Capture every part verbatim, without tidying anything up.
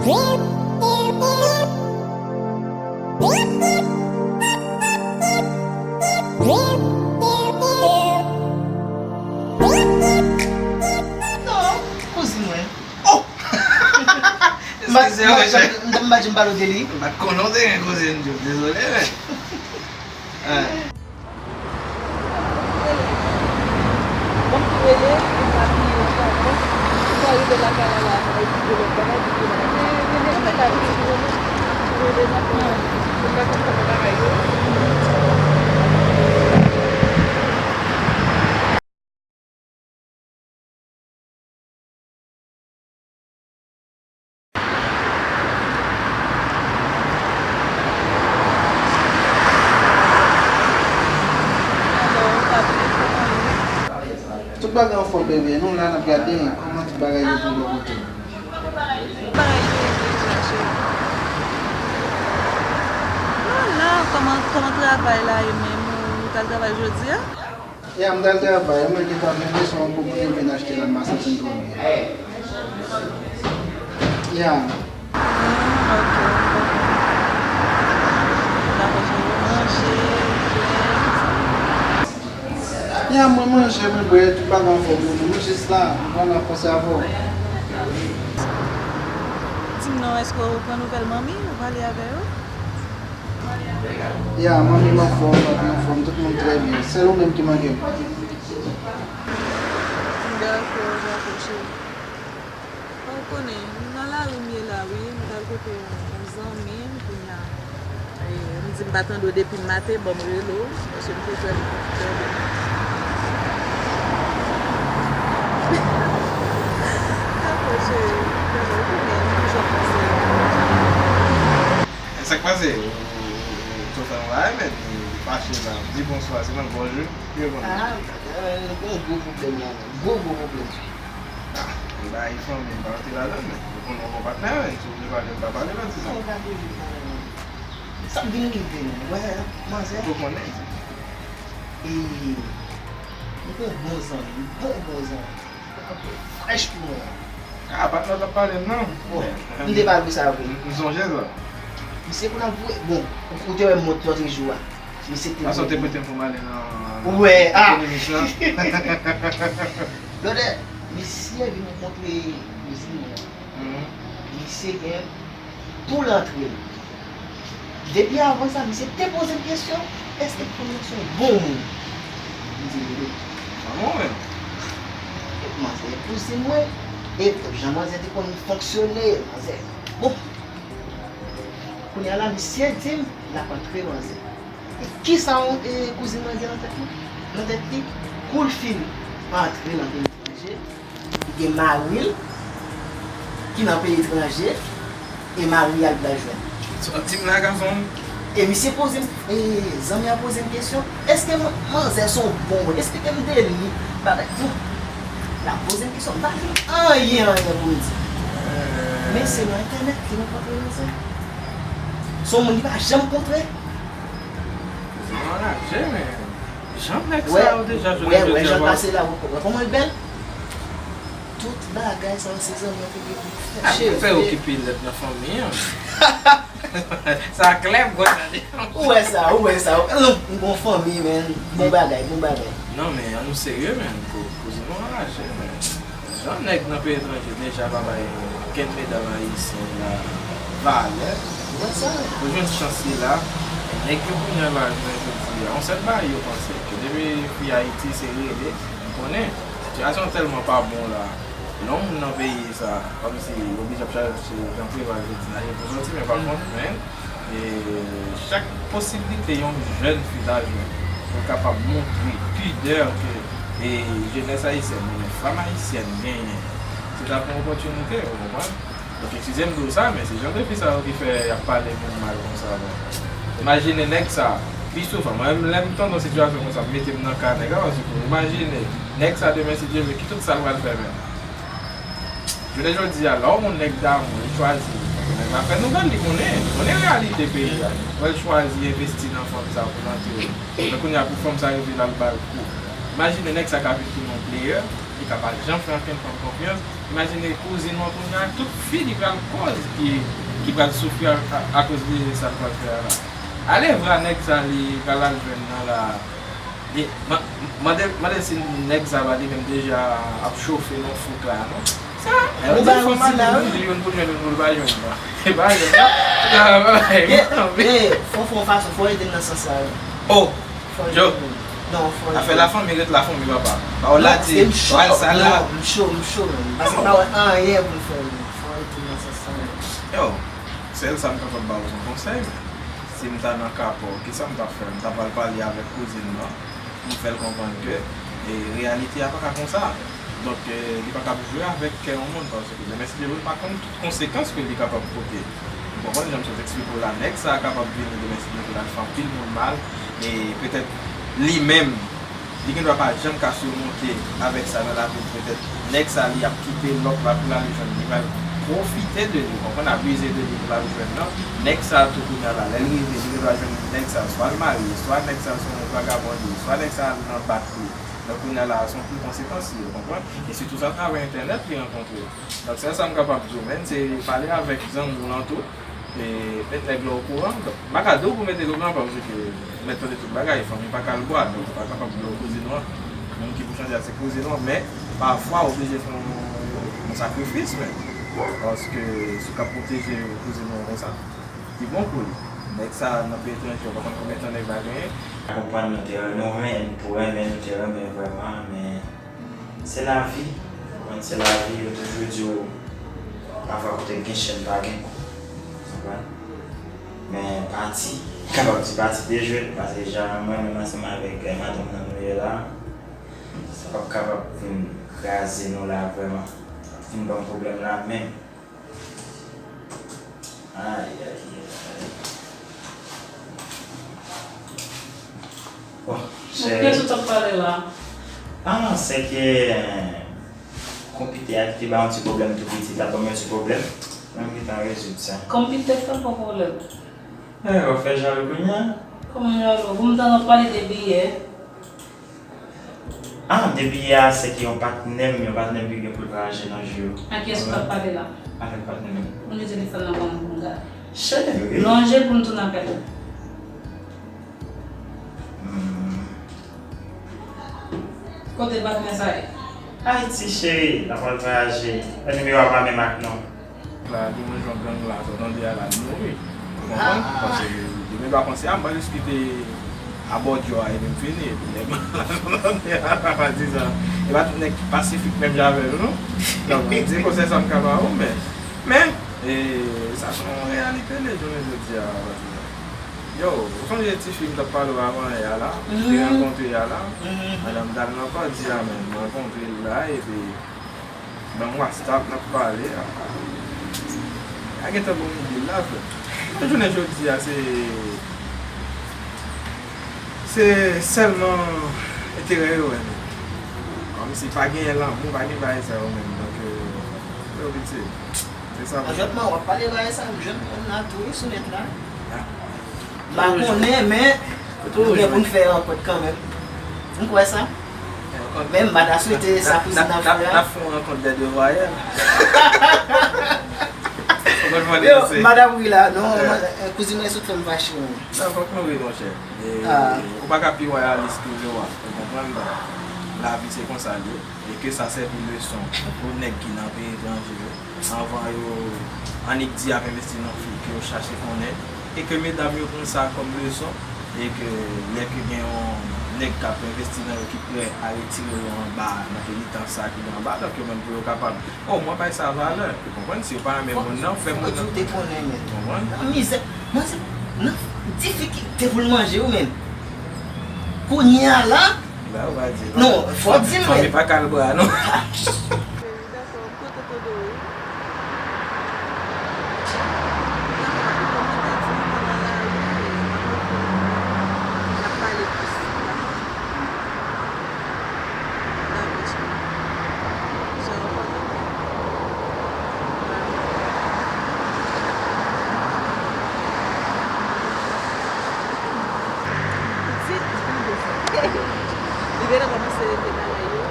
Non, kouzin mwen. Oh! M pa, m pa, m pa, m pa di m pale de li. M pa t konnen w te gen kouzin Djo, dezole, men. Ah. Tout bagay anfòm, bebe. Nou la, n ap gade kòman tout bagay ye pou bò kote w. Bagay yo ye deja, cheri. Ala, kòman, kòman travay la ye menm? Ou t al travay jodi a? Ya, m t al travay, mwen gentan vin, se yon kou pou m vin achte la, m pa santi m twò byen. Ya. Hmm, ok, m konprann. Dakò, cheri, ou manje, ou bwè, sa. Ya, mwen manje, mwen bwè, tout bagay anfòm pou nou. Nou jis la, m pral la panse avè w. Di m non, èske ou pran nouvèl manmi? Ou pale avè yo? Ya, manmi m anfòm, papi anfòm, tout moun trè byen. Sèl ou menm ki manke m. Dakò, dakò, cheri. Bon, ou konnen, m nan lari m ye la, wi. M t al kote yon, yon zanmi m, kounye a. E, m di m pa tande w depi maten, bon, m rele w, paske m te kwè m tande. Dakò, cheri, dakò, ou konnen, m toujou ap panse w. E sa k pase? Ou, ou, ou, ou fè yon bagay, men, ou fache la. Di bonswa, se nan gòj ou. Yo konnen. Ah, euh, nou gen yon gwo pwoblèm la, men. Gwo, gwo pwoblèm. Ah, e bagay fanmi, m pa rantre ladan l, men. Ou konnen w gon patnè, men. Si w vle pale, m pa pale, men, se sa. Sa m vin rive, men. Wè, manzè. Ou konnen. E, nou gen yon bon zanmi, bon, bon zanmi. Frèch pou mwen. Ah, patnè w t ap pale m nan. Bon, m te pale pou sa vre. M, m sonje sa. Misye konn ap voye, bon, ou, ou te wè m mont lòt jou a. Misye te voye. Paske w te prete m pou m ale nan, nan ekonomis lan. Blòdè, misye vin kontre kouzin mwen. Mhm. Misye gen pou l antre l. Depi avan sa, misye te poze m kesyon, èske fanm nan se yon bon moun? M di li wi. Manman w menm. E manzè e kouzin mwen, e jan manzè te konn fonksyone, manzè. Bon. Kounye a la, misye di m l ap antre manzè. E kisa, e, kouzin mwen gen nan tèt li? Nan tèt li, kou l fin antre nan peyi etranje, li gen mari l ki nan peyi etranje, e mari a l pral jwenn. Sòti m la, gason m. E misye poze m, e, zanmi an poze m kesyon, èske man-, manzè se yon bon moun? Esplike m de li, bagay. Bon, l ap poze m kesyon, m pa jwenn anyen, anyen pou m di. Men se nan entènèt li rankontre manzè. Se yon moun li pa janm kontre. Kouzin mwen anraje, men jan nèg sa yo deja jwenn jodi a, wè, wè jan l pase la, wè kòman l bèl. Tout bagay sa yo se zanmi an te gen pou fè. Cheve. Fè okipe lèt nan fanmi an. Sa klè, m konn sa deja. Ou wè sa, ou wè sa. Non, m gon fanmi, men. Bon bagay, bon bagay. Non, men ann nou serye, men. Kou-, kouzin mwen anraje, men. Jan nèg nan peyi etranje deja pa bay okenn medam ayisyèn la valè. Ou wè sa? Ou jwenn chans li la. Nèg yo kounye a la, jodi a, yon sèl bagay yo panse, ke depi fi Ayiti se rele, m konnen. Sitiyasyon tèlman pa bon la. Lè yon moun nan peyi sa, kòmsi yo oblije ap chache jan Preval te di n ale pou soti, men pa kont, men, e, chak posiblite yon jèn fi ta jwenn pou kapab montre pidè ke, e, jenès ayisyèn, oubyen fanm ayisyèn genyen, se ta pou yon opòtinite, ou konprann? Donk, eskize m di w sa, men se jan de fi sa yo ki fè y ap pale moun mal konsa, bon. Imajine nèg sa, pi souvan, mwen menm, lè m tande yon sitiyasyon konsa, m mete m nan ka nèg la, paske imajine nèg sa demen, si Dye vle, ki tout sa l pral fè menm. Jounen jodi a, lè yon moun nèg damou, li chwazi, nèg la fè nouvèl, li konnen, li konnen reyalite peyi a. Wè l chwazi envesti nan fanm sa pou l antre. Men kounye a, pou fanm sa rive la, l ba l kou. Imajine nèg sa ka vin tounen yon player, Ka pa janm fè ankenn fanm konfyans. Imajine kouzin ou an kounye a, tout fi li pral koz ki, ki pral soufri a, a, akoz de sa l pral fè a la. Ale vra nèg sa li pral al jwenn nan la. Li, ma-, mande, mande si nèg sa pa li menm deja ap chofe nan fouk la, non? Sa, nou ba yo di la, wi. Youn pou jwenn, youn pou l pa jwenn, non. E pa jwenn, non. Sa va, e, e, fò, fò fason, fò ede l nan sans sa, wi. Oh! Fò ede l. Non, fò ede l. Afè lafanmi ret lafanmi, papa. Pawòl la di, pawòl sa la. Non, m cho, m cho, menm. Paske m pa wè anyen pou l fè, menm. Fò ede l nan sans sa, menm. Yo, sèl sa m kapab ba w kòm konsèy, menm. Si m ta nan ka pa w, kisa m t ap fè? M ta pral pale avèk kouzin nan pou m fè l konprann ke, e, reyalite a pa ka konsa. Donk, e, li pa kab jwe avèk kè yon moun, paske demen si Dye vle, l pa konn tout konsekans ke li kapab pote. Ou konprann jan m sot eksplike w la? Nèg sa a kapab vini demen si Dye vle, l al fè anpil moun mal, e petèt li menm, li gendwa pa janm ka simonte avèk sa nan lavi l. Petèt nèg sa li ap kite lòt la pou l al jwenn, li pral pwofite de li, ou konprann, abize de li pou l al jwenn nan. Nèg sa tou kounye a la, lè l rive, li gendwa jwenn nèg sa, swa l marye, swa nèg sa se yon vagabon li ye, swa nèg sa nan bak li. Donk kounye a la, se yon pil konsekans li ye, ou konprann? E sitou se atravè entènèt li rankontre. Donk sèl sa m kapab di w, menn, se pale avèk zanmi w lan tou. E met nèg la okouran. Donk, m pa ka di w pou mete l okouran, paske ou mèt tande tout bagay, fanmi pa kal bwa, donk ou pa kapab di w kouzin ou an. Moun ki pou chanje a se kouzin ou an, men pafwa ou oblije fè yon, yon sakrifis, men. Paske si w ka pwoteje kouzin ou an konsa, ki bon pou li. Nèg sa nan peyi etranje, ou pa konn konbyen tan nèg la genyen. Konprann nou te, nou renmen, nou te renmen, nou te renmen vrèman, men Se lavi, konprann, se lavi, yo toujou di w, pafwa kote k gen chèn pa gen kou, konprann. Men pati, kapab di pati dejwe, paske jan mwen menm ansanm avèk, eh, madanm nan nou ye la, sa p ap kapab vin kraze nou la vrèman. Sa p ap vin ban m pwoblèm la menm. Ay, ay, ay. Bon, de kiyès ou t ap pale la? Ah, se ke, eh, konpitè a ki te ba yon ti pwoblèm tou piti, t ap ban m yon ti pwoblèm. Mwen m gentan rezoud sa. Konpitè k t ap ba w pwoblèm? Eh, w ap fè jalou kounye a? Kòman jalou? Pou m ta nan pale de biyè. Ah, de biyè a, se ke yon patnè m, yon patnè m ki gen pou l vwayaje nan jou yo. A kiyès ou t ap pale la? Avèk patnè m. Moun yo telefòn nan ban m pou m gade. Cheri. Lonje pou m tounen apèl la. Hmm. Kote patnè sa ye? Ayiti, cheri, l ap al vwayaje. Nimewo a pa menm ak non. La, gen moun jwenn gang la, sa w tande a la, li mouri. Ou konprann? Paske yo gen dwa panse, a, m pral diskite a Bòdjò a, epi m fini. Epi nèg la, sa w tande a la, pa dizan. E pa tout nèg ki pasifik menm jan avè nou, non. Donk, m di konsèy sa m ka ba ou, men, men, e, sa se yon reyalite, le jounen jodi a, pa dizan. Yo, ou sonje tifi m t ap pale w avan yè a la, m te rankontre a la, madanm Dalma pa di a menm, m rankontre l la, epi Ban m WhatsApp, n ap pale. A gentan ban m ide la, frè. Jounen jodi a, se, se sèlman enterè yo wè nou. Kòmsi pa genyen lanmou, pa gen bagay sa yo menm. Donk, euh, yo pitye. Se sa. Anjòtman, w ap pale bagay sa, m jwenn moun la tou, wi, sou nèt la. M pa konnen, men nou gen pou n fè rankont kanmenm. M kwè sa. Men m pa ta swete sa kouzin nan fè a. N ap fè yon rankont dè de vwayèl. Yo, madanm ri la, non, kouzin mwen sot fè m fache, wi. Non, fòk nou ri, monchè. Ou pa ka pi wayalis ke lewa, ou konprann? Lavi se konsa l ye. E ke sa sèvi leson pou nèg ki nan peyi etranje yo, anvan yo annik di y ap envesti nan fi, ke yo chache konnen, e ke medam yo pran sa kòm leson, e ke lè ke gen yon nèg k ap envesti nan yo ki prè a retire yo anba, nan penitans sa ki gen anba, donk yo menm pou yo kapab omwen bay sa valè, ou konprann? Si yo pa renmen moun nan, fè moun nan. Fò di w te konnen, men. Konprann? Nan mizè, manzè, nan difikilte pou l manje, wi, men. Kounye a la, Ba, ou pa di. Non, fò di m, fanmi pa kal bra, non. Dakò, m kontan tande w, wi. Dakò, kòman te di m nan lari, n ap pale plis, dakò? Dakò, cheri. Jan w konnen. Pitit, li gentan kòmanse regle bagay yo.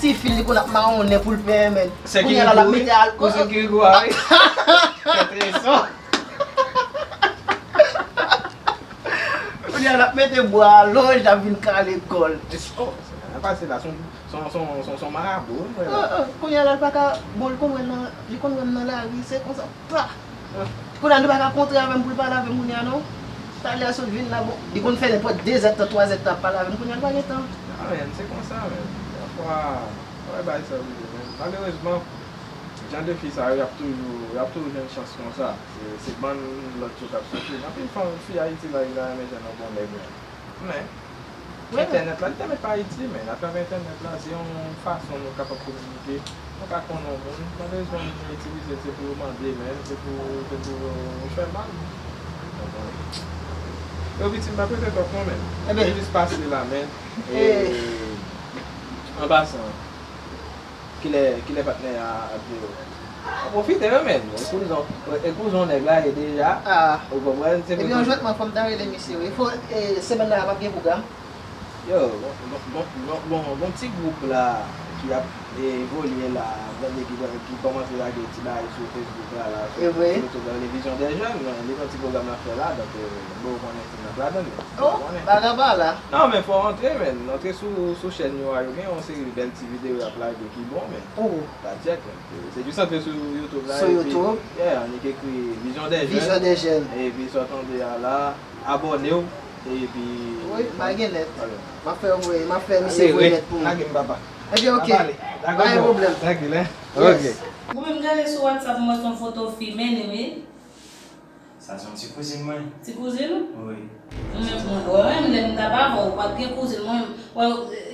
Li fil, li konn ap mawonnen pou l penyen, men. Kounye a la, l ap mete al. Kouzen Kirigou a, wi. Fè trezò. Kounye a, l ap mete bwa alonj, l ap vin kale kò l. Oh, sa pase la, son, son, son, son, son marabou, wi, mwen la. Ah, ah, kounye a la, l pa ka, bon, li konn wè m nan, li konn wè m nan lari, se konsa, pa. Kounye a, li pa ka kontre avè m pou l pale avè m kounye a, non. Talè a sot vin la, bon, li konn fè nenpòt de zèdtan, twa zèdtan ap pale avè m, kounye a, li pa gen tan. Ah, men, se konsa, men. Pafwa, wè, bagay sa oblije, men. Malerezman, jan de fi sa yo, y ap toujou, y ap toujou jwenn chans konsa. Se, se bann lòt yo k ap soufri. Anpil fanm, fi Ayiti la, yo ta renmen jwenn yon bon nèg, men. Men, entènèt la, li te met pa Ayiti, men atravè entènèt la, se yon fason nou kapab kominike. Nou ka konnen yon moun, malerezman, moun yo itilize l, se pou yo mande, men, se pou, se pou yo fè mal. Yo viktim pa prete twòp non, men. Yo jis pase la, men. E, an pasan, kilè, kilè patnè a ap jere? An pwofite, wi, men. E kouzen, e kouzen nèg la ye deja. Ah. Ou konprann? Se pou tou. Ebyen, yon jwèt mwen, fò m ta rele misye, wi. Fò, e, semèn nan, p ap gen pwogram. Yo, bon, bon, bon, bon, bon, bon, bon ti gwoup la ki ap, e, evolye la, tande ki, ki kòmanse lage ti bagay sou Facebook la, la, sou, sou YouTube la, rele Vision des Jeunes, li gen yon ti pwogram l ap fè la, donk, e, bon, ou konnen si n ap ladan l, ou konnen. Oh, bagay pa la. Non, men fò antre, men, antre sou, sou chèn yo a, yo gen yon seri bèl ti videyo y ap lage ki bon, men. Oh. Pa tchèk, men. Se jis antre sou YouTube la, epi, yeah, annik ekri Vision des Jeunes. Vision des Jeunes. Epi sa w tande a la, abòne w, epi. Wi, m pa gen nèt. M ap fè, m ap fè misye voye nèt pou mwen. Lage m, papa. Ebyen, ok. Pa gen pwoblèm. Trankil, en? Ok. Mwen menm gade sou WhatsApp, m wè se yon foto fi, men wi. Sa se yon ti kouzin mwen. Ti kouzin ou? Wi. Mwen menm, mwen, wè, mwen menm, lè m t ap avè w, ou pa t gen kouzin. Mwen menm, wè,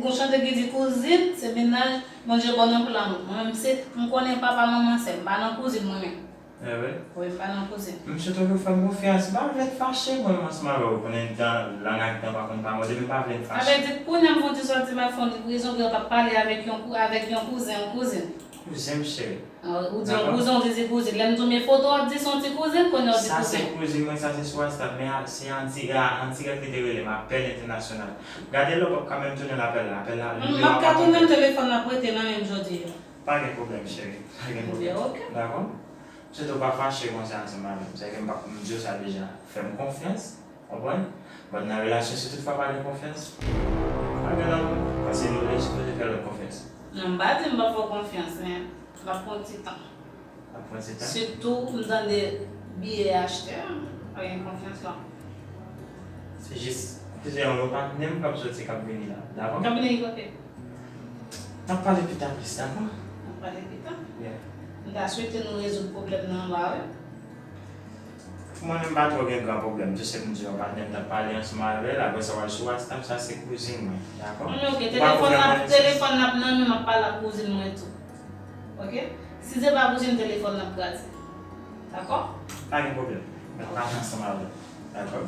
gon chante ki di kouzin, se mennaj, Bondye ba w nan plan ou. Mwen menm, se, m konnen papa, manman, sè m, m pa nan kouzin mwen menm. E vre? Wi, m pa nan kouzin. M sitou vle w fè m konfyans, m pa vle t fache mwen menm ansanm avè w, konnen dan, lang ak dan pa konn pa mòde, men m pa vle n fache. Sa vle di, kounye a m fè yon ti sòti, m ap fè yon livraison, pou yo p ap pale avèk yon kou-, avèk yon kouzen, yon kouzin. Kouzen m, cheri. Ah, ou di yon kouzen, ou di se kouzin. Lè m tounen foto, w ap di se yon ti kouzin, kounye a w di kouzen. Sa se kouzin mwen, sa se sou WhatsApp, men a, se an di-, a, an dirèk li te rele m, apèl entènasyonal. Gade lè w p ap ka menm tounen l apèl la, apèl la, nimewo a pa konprann. M ap ka tounen l, telefòn ap rete nan men m jodi a. Pa gen pwoblèm, cheri. Pa gen pwoblèm. Ebyen, ok. Dakò? Sitou pa fache konsa ansanm avè m. Sa ke m p ap, m di w sa deja. Fè m konfyans. Konprann? Ban nan relasyon si toutfwa pa gen konfyans. Pa gen lanmou. Paske nou te sipoze fè lòt konfyans. Non, m pa di m p ap fè w konfyans, men m ap pran ti tan. Ap pran ti tan? Sitou m tande biyè achte, m pa gen konfyans la. Se jis, se yon lòt patnè m k ap soti, k ap vini la. Dakò? K ap vini ki kote? N ap pale pita plis, dakò? N ap pale pita? Yeah. M ta swete nou rezoud pwoblèm nan anba, wi. Mwen menm pa twò gen gran pwoblèm, tou se m di yon patnè m t ap pale ansanm avè l, apre sa w al sou WhatsApp, sa se kouzin mwen, dakò? Ann, ok, telefòn n ap, telefòn n ap nan men m ap pale ak kouzin mwen tou. Ok? Si se pa kouzin, telefòn n ap kraze. Dakò? Pa gen pwoblèm. M ap pale ansanm avè l. Dakò.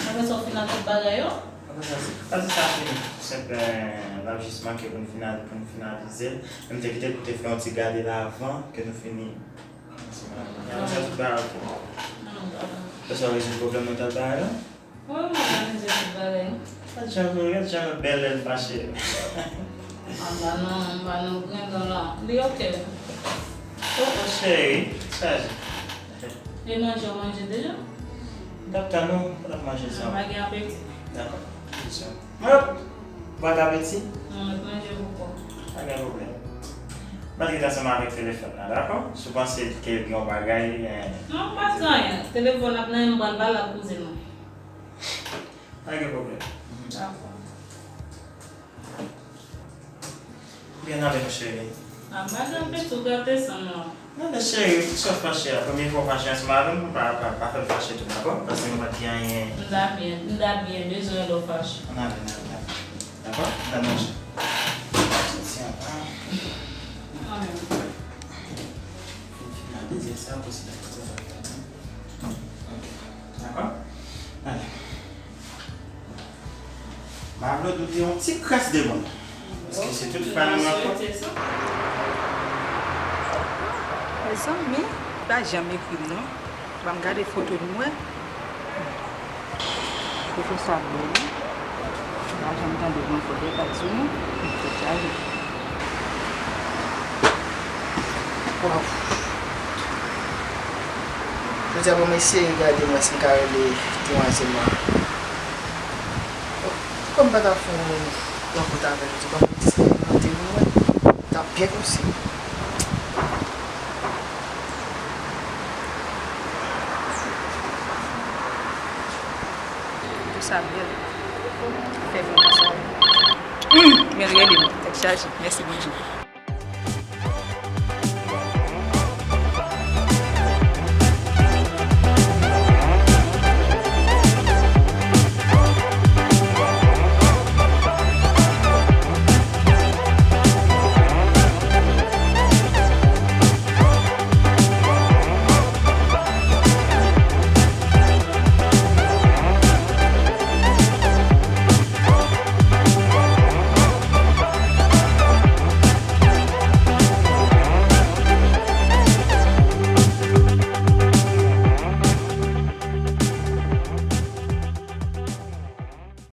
Apre sa, w fin ak tout bagay yo? Apre sa, se, pati sa fini. Senp, eh, l ap jis manke pou n final-, pou n finalize l. Men m te kite l pou te fè yon ti gade l avan ke nou fini. Apre sa, tout bagay ok. Apre sa, w rezoud pwoblèm nan tèl bagay la? Wi, m òganize tout bagay. Gad jan, gad jan bèl lè l fache. Anba non, anba non, grenn dan la. Li ok. Oh, oh, cheri, chaje. E manje, w manje deja? M t ap tann ou, ou t ap manje san. M pa gen apeti. Dakò. Mwen, ou pa gen apeti? Non, mwen manje poko. Pa gen pwoblèm. M pa t ret ansanm avèk telefòn nan, dakò? Si w panse ke gen yon bagay, eh. Non, pa t anyen. Telefòn ap nan men m, m pral pale ak kouzin mwen. Pa gen pwoblèm. Dakò. Oubyen n ale, mon cheri. A, madanm Peti, ou gate san non. Non, men cheri, poukisa w fache a? Premye fwa w fache ansanm avè m, pa, pa, pa fè m fache tou, dakò? Paske nou pa t gen anyen. M ta byen, m ta byen bezwen lè w fache. N ale, n ale, n ale. Dakò? N ale, mon cheri. Soti anba. Mwen menm. Fin finalize sa, pou si dakò. Ok. Dakò? Ale. M pa vle w doute yon ti kras de mwen. Paske si tout fanm yo ankò. Mezanmi, pa janm ekri m non. Ban m gade foto nou wè. Foto sa bèl wi. Pa janm tande m ankò de baz wi non. Tèt chaje. Waw. Jodi a bon, m eseye gade m wè si m ka rele demwazèl la. Kòm m pa ta fè yon rankont avè l jodi, ban m di sa nan te nou wè. T ap byen posib. Tout sa bèl. Fè bon konsa. Hum, men rele m, tèt chaje. Mèsi Bondye.